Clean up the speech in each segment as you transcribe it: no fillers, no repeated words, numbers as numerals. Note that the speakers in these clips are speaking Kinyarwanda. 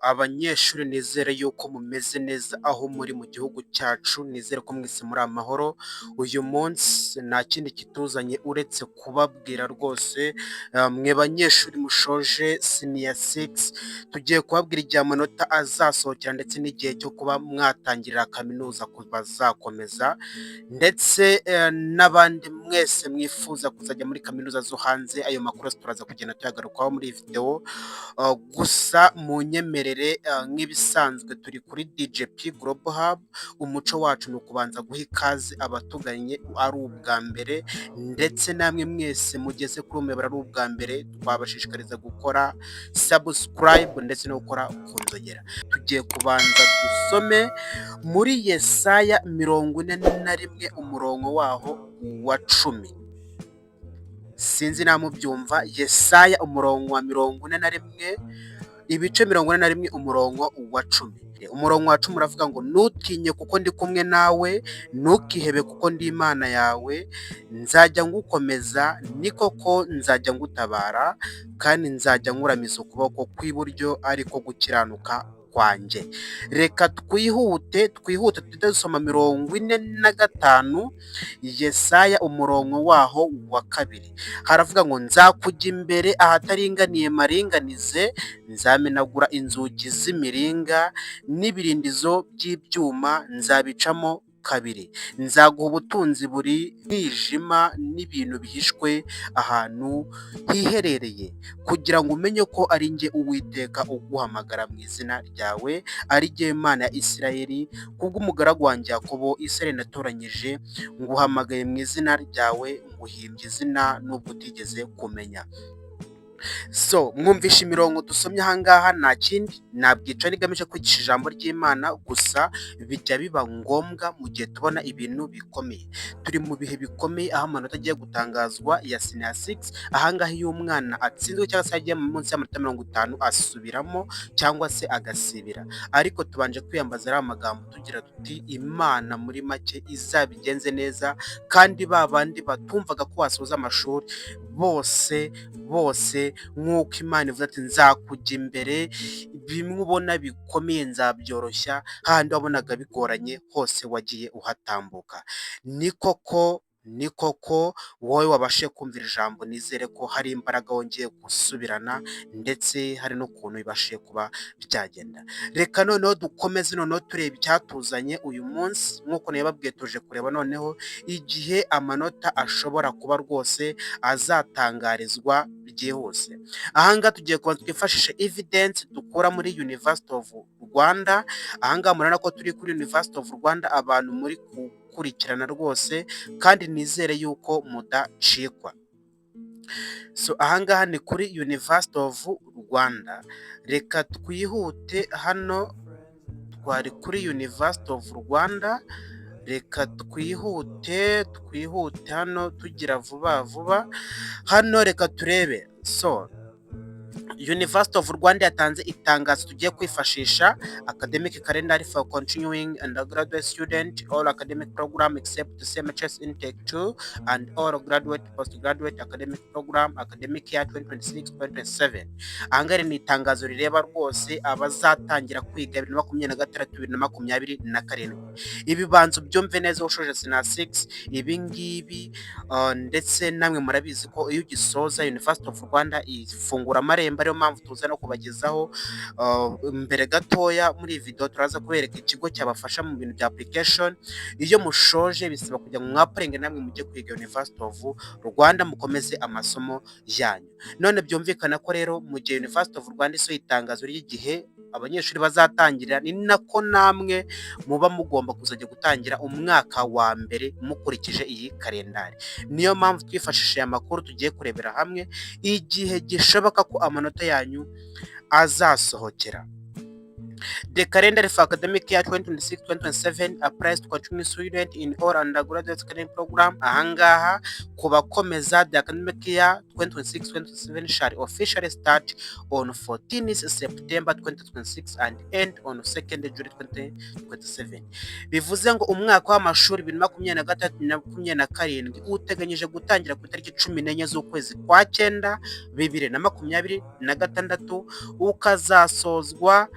Abanyeshuri, nizere yuko mumeze neza aho muri mu gihugu cyacu, nizere ko mwese muri amahoro. Uyu munsi nta kindi kituzanye uretse kubabwira rwose, mwe banyeshuri mushoje senior six, tugiye kubabwira igihe amanota azasohokera ndetse n'igihe cyo kuba mwatangirira kaminuza ku bazakomeza, ndetse n'abandi mwese mwifuza kuzajya muri kaminuza zo hanze. Ayo makuru yose turaza kugenda tuyagarukaho muri iyi videwo. Gusa munyemerere, nk'ibisanzwe turi kuri DJP Global Hub. Umuco wacu ni ukubanza guha ikaze abatuganye ari ubwa mbere, ndetse namwe mwese mugeze kuri uwo muyoboro ari ubwa mbere, twabashishikariza gukora subscribe ndetse no gukora ku nzogera. Tugiye kubanza dusome muri Yesaya 41, umurongo waho wa 10. Sinzi namubyumva. Yesaya, umurongo wa 41, ibice 41, umurongo wa 10. Umurongo wa 10 uravuga ngo: "Ntutinye kuko ndi kumwe nawe, ntukihebe kuko ndi Imana yawe. Nzajya ngukomeza, ni koko nzajya ngutabara, kandi nzajya nkuramiza ukuboko kw'iburyo ariko gukiranuka kwanjye." Reka twihute, twihute, tujye dusoma 45, Yesaya, umurongo waho wa 2. Haravuga ngo: "Nzakujya imbere ahataringaniye maringanize, nzamenagura inzugi z'imiringa n'ibirindizo by'ibyuma nzabicamo kabiri. Nzaguha ubutunzi buri mwijima n'ibintu bihishwe ahantu hiherereye, kugira ngo umenye ko ari njye Uwiteka uguhamagara mu izina ryawe, ari jye Mana ya Isirayeli. Kubw'umugaragu wanjye Yakobo, Isirayeli natoranyije, nguhamagaye mu izina ryawe, nguhimbye izina nubwo utigeze kumenya." So mwumvishe imirongo dusomye ahangaha. Nta kindi nabwica igamije kwigisha ijambo ry'Imana, gusa bijya biba ngombwa mu gihe tubona ibintu bikomeye. Turi mu bihe bikomeye aho amanota agiye gutangazwa ya senior six. Ahangaha iyo umwana atsinzwe cyangwa se yagiye munsi y'amanota 50, asubiramo cyangwa se agasibira. Ariko tubanje kwiyambaza ariya magambo tugira tuti: "Imana muri make izabigenze neza." Kandi ba bandi batumvaga ko wasoza amashuri bose bose, nk'uko Imana ivuze ati: "Nzakujya imbere, bimwe ubona bikomeye nzabyoroshya, hahandi wabonaga bigoranye hose wagiye uhatambuka." Ni koko, ni koko, wowe wabashije kumvira ijambo, nizere ko hari imbaraga wongeye gusubirana, ndetse hari n'ukuntu bibashije kuba byagenda. Reka noneho dukomeze, noneho tureba icyatuzanye uyu munsi. Nk'uko nabibabwiye, tuje kureba noneho igihe amanota ashobora kuba rwose azatangarizwa byihuse. Ahangaha tugiye kubanza twifashishe evidence dukura muri University of Rwanda. Ahangaha murabona ko turi kuri University of Rwanda. Abantu muri gukurikirana rwose, kandi nizere yuko mudacikwa. So ahangaha ni kuri University of Rwanda. Reka twihute, hano twari kuri University of Rwanda. Reka twihute, twihute hano tugira vuba vuba. Hano reka turebe. So University of Rwanda yatanze itangazo tugiye kwifashisha: academic calendar for continuing undergraduate student, all academic program except CMHS intake 2 and all graduate, postgraduate academic program, academic year 2026-2027. Ahangaha ni itangazo rireba rwose abazatangira kwiga 2026, 2027. Ibi banza ubyumve neza, ushoje senior 6, ibi ngibi ndetse namwe murabizi ko iyo ugisoza, University of Rwanda ifungura amarembo. Ariyo mpamvu tuza no kubagezaho mbere gatoya. Muri iyi video turaza kubereka ikigo cyabafasha mu bintu bya application. Iyo mushoje bisaba kugira ngo mwapplyinge, namwe mujye kwiga University of Rwanda, mukomeze amasomo yanyu. None byumvikana ko rero mu gihe University of Rwanda isohoye itangazo ry'igihe abanyeshuri bazatangira, ni nako namwe muba mugomba kuzajya gutangira umwaka wa mbere mukurikije iyi kalendari. Niyo mpamvu twifashishije aya makuru, tugiye kurebera hamwe igihe gishoboka ko amanota yanyu azasohokera. The calendar for academic year 2026-2027 applies to continuing student in all undergraduate academic program. Ahangaha ku bakomeza, the academic year 2026-2027 shall officially start on 14 September 2026 and end on 2nd July 2027. Bivuze ngo umwaka w'amashuri 2026 na 27 uteganyije gutangira ku itariki 14 z'ukwezi kwa cyenda 2026, ukazasozwa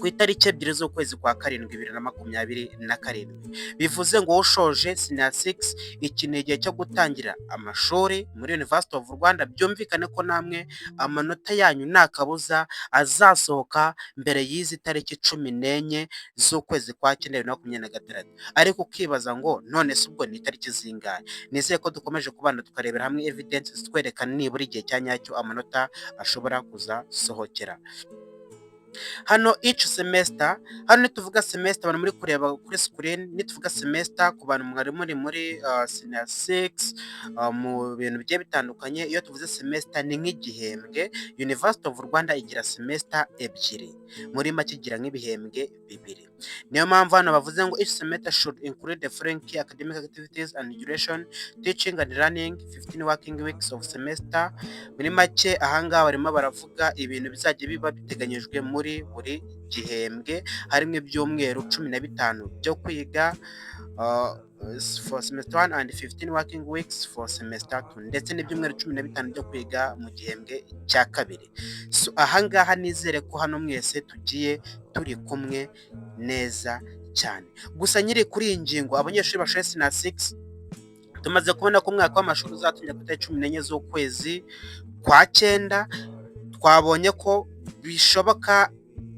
Ku itariki 2 z'ukwezi kwa karindwi 2027. Bivuze ngo wowe ushoje senior six, iki ni igihe cyo gutangira amashuri muri University of Rwanda. Byumvikane ko namwe amanota yanyu nta kabuza azasohoka mbere y'izi tariki 14 z'ukwezi kwa cyenda 2026. Ariko ukibaza ngo: "None se ubwo ni itariki zingahe?" Nizeye ko dukomeje kubana, tukarebera hamwe evidence zitwereka nibura igihe cya nyacyo amanota ashobora kuzasohokera. Hano each semester, hano nituvuga semester, abantu muri kureba kuri screen, nituvuga semester ku bantu mwari muri senior six, mu bintu bigiye bitandukanye, iyo tuvuze semester ni nk'igihembwe. University of Rwanda igira semester ebyiri, muri make igira nk'ibihembwe bibiri. Niyo mpamvu hano bavuze ngo each semester should include the following key academic activities and duration: teaching and learning, 15 working weeks of semester. Muri make ahangaha barimo baravuga ibintu bizajya biba biteganyijwe muri buri gihembwe, harimo ibyumweru 15 byo kwiga for semester 1 and 15 working weeks for semester 2, ndetse n'ibyumweru 15 byo kwiga mu gihembwe cya kabiri. So ahangaha nizere ko hano mwese tugiye turi kumwe neza cyane. Gusa nyiri kuri iyi ngingo, abanyeshuri bashoje senior six, tumaze kubona ko umwaka w'amashuri uzatangira ku itariki 14 z'ukwezi kwa cyenda. Twabonye ko bishoboka.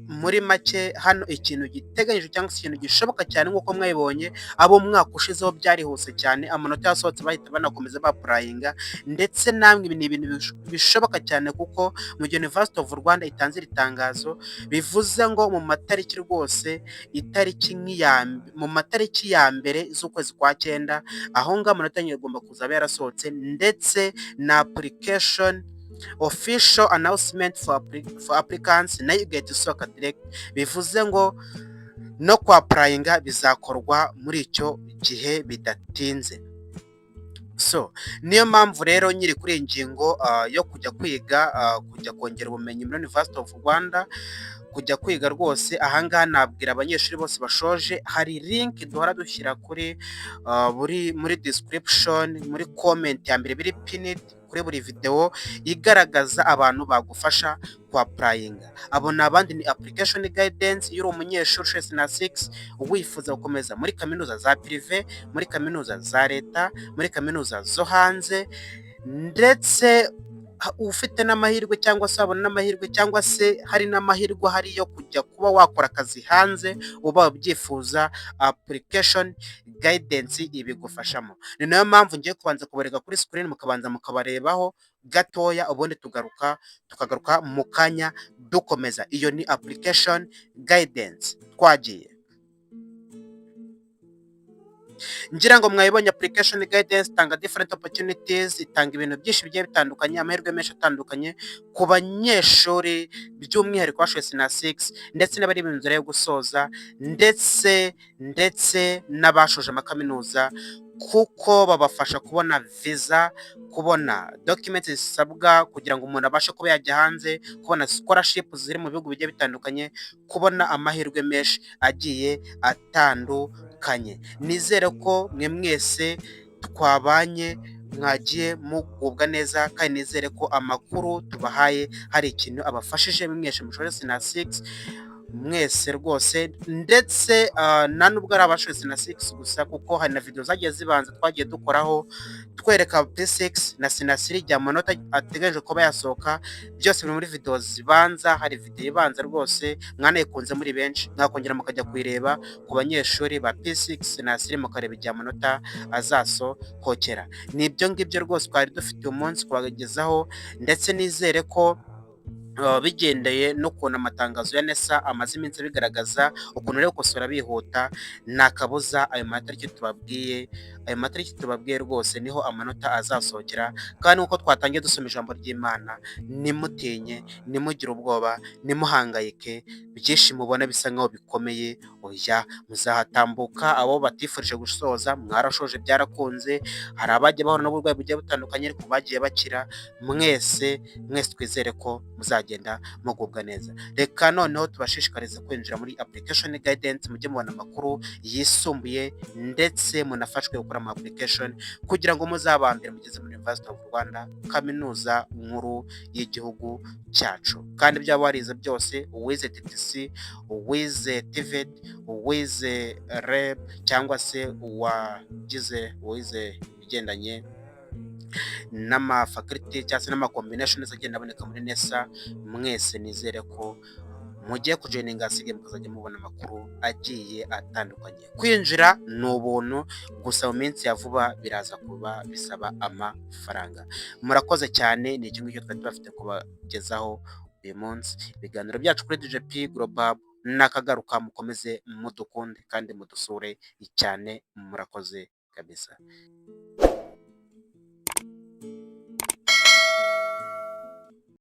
Muri make hano ikintu giteganyijwe cyangwa se ikintu gishoboka cyane, nk'uko mwabibonye, abo umwaka ushizeho byarihuse cyane, amanota yasohotse bahita banakomeza ba-applyinga. Ndetse namwe ibi ni ibintu bishoboka cyane, kuko mu gihe University of Rwanda itanze iri tangazo, bivuze ngo mu matariki rwose, itariki nk'iya mu matariki ya mbere z'ukwezi kwa cyenda, aho ngaho amanota agomba kuzaba yarasohotse, ndetse na application official announcement for applicants nayo igahita isohoka direct. Bivuze ngo no kwa applyinga bizakorwa muri icyo gihe bidatinze. So niyo mpamvu rero nyiri kuri iyi ngingo yo kujya kwiga, kujya kongera ubumenyi muri University of Rwanda, kujya kwiga rwose, ahangaha nabwira abanyeshuri bose bashoje, hari link duhora dushyira kuri buri muri description, muri comment ya mbere biri pinned kuri buri video, igaragaza abantu bagufasha kwa applyinga. Abo ni abandi, ni application guidance. Iyo uri umunyeshuri ushoje senior six, wifuza gukomeza muri kaminuza za privé, muri kaminuza za leta, muri kaminuza zo hanze, ndetse ufite n'amahirwe cyangwa se wabona n'amahirwe cyangwa se hari n'amahirwe ahari yo kujya kuba wakora akazi hanze, uba ubyifuza, application guidance ibigufashamo. Ni nayo mpamvu ngiye kubanza kubareka kuri screen, mukabanza mukabarebaho gatoya, ubundi tukagaruka mu kanya dukomeza. Iyo ni application guidance. Twagiye. Ngira ngo mwabibonye, application guidance itanga different opportunities, itanga ibintu byinshi bigiye bitandukanye, amahirwe menshi atandukanye ku banyeshuri, by'umwihariko bashoje senior six, ndetse n'abari mu nzira yo gusoza, ndetse n'abashoje amakaminuza, kuko babafasha kubona visa, kubona documents zisabwa kugira ngo umuntu abashe kuba yajya hanze, kubona scholarship ziri mu bihugu bigiye bitandukanye, kubona amahirwe menshi agiye atandukanye. Nizere ko mwe mwese twabanye mwagiye mugubwa neza, kandi nizere ko amakuru tubahaye hari ikintu abafashije mwese mushoje senior six mwese rwose. Ndetse nta nubwo ari abashoje senior six gusa, kuko hari na video zagiye zibanza twagiye dukoraho twereka P6 na senior three igihe amanota ateganyijwe kuba yasohoka. Byose biri muri video zibanza. Hari video ibanza rwose mwanayikunze muri benshi, mwakongera mukajya kuyireba ku banyeshuri ba P6 na three, mukareba igihe amanota azasohokera. Ni ibyo ngibyo rwose twari dufite uyu munsi kubagezaho, ndetse nizere ko bigendeye n'ukuntu amatangazo ya NESA amaze iminsi abigaragaza, ukuntu bari gukosora bihuta, nta kabuza ayo matariki tubabwiye rwose niho amanota azasohokera. Kandi nk'uko twatangiye dusoma ijambo ry'Imana, ntimutinye, ntimugire ubwoba, ntimuhangayike, byinshi mubona bisa nkaho bikomeye, oya. Oya, muzahatambuka. Abo batifurije gusoza, mwarashoje, byarakunze. Hari abagiye bahura n'uburwayi bugiye butandukanye ariko bagiye bakira. Mwese mwese twizere ko muzagenda mugubwa neza. Reka noneho tubashishikarize kwinjira muri application guidance, mujye mubona amakuru yisumbuye, ndetse munafashwe gukora ama application kugira ngo muzabambere mugeze muri University of Rwanda, kaminuza nkuru y'igihugu cyacu. Kandi ibyo waba warize byose, uwize TTC, uwize TVET, uwize REB, cyangwa se uwize ibigendanye n'amafaculty cyangwa se n'amacombinations agenda aboneka muri NESA, mwese nizere ko mugiye kujoininga, ahasigaye mukazajya mubona amakuru agiye atandukanye. Kwinjira ni ubuntu, gusa mu minsi ya vuba biraza kuba bisaba amafaranga. Murakoze cyane, ni icyo ngicyo twari tubafite kubagezaho uyu munsi. Ibiganiro byacu kuri DJP Global nakagaruka. Mukomeze mudukunde kandi mudusure cyane. Murakoze kabisa.